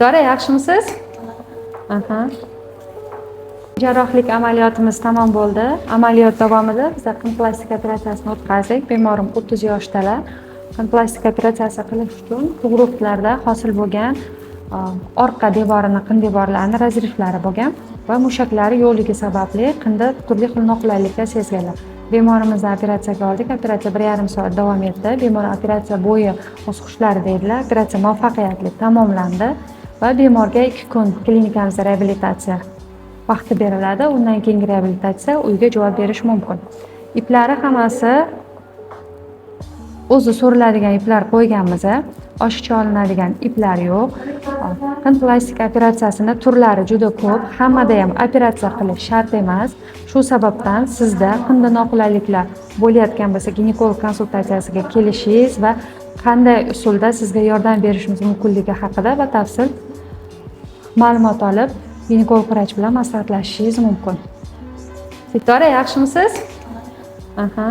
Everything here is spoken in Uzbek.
Sitora, yaxshimisiz? Aha. Jarrohlik amaliyotimiz tamom bo'ldi. Amaliyot davomida biz qin plastik operatsiyasini o'tkazdik. Bemorim 30 yoshdalar. Qin plastik operatsiyasi qilish uchun tug'ruqlarda hosil bo'lgan orqa devorini, qin devorlarini разрыв lari bo'lgan va mushaklari yo'qligi sababli qinda turli xil noqulayliklar sezganlar. Bemorimizni operatsiyaga oldik. Operatsiya 1,5 soat davom etdi. Bemor operatsiya bo'yi o'z hushlarida edilar. Operatsiya muvaffaqiyatli tamomlandi va bemorga 2 kun klinikamizda reabilitatsiya vaqti beriladi. Undan keyingi reabilitatsiya uyga javob berish mumkin. Iplari hammasi o'zi so'riladigan iplar qo'yganmiz, oshiqcha olinadigan iplar yo'q. Qin plastik operatsiyasini turlari juda ko'p, hammada ham operatsiya qilish shart emas. Shu sababdan sizda qinda noqulayliklar bo'layotgan bo'lsa, ginekolog konsultatsiyasiga kelishingiz va qanday usulda sizga yordam berishimiz mumkinligi haqida batafsil ma'lumot olib, ginekolog vrach bilan maslahatlashishingiz mumkin. Sitora, yaxshimisiz? Aha.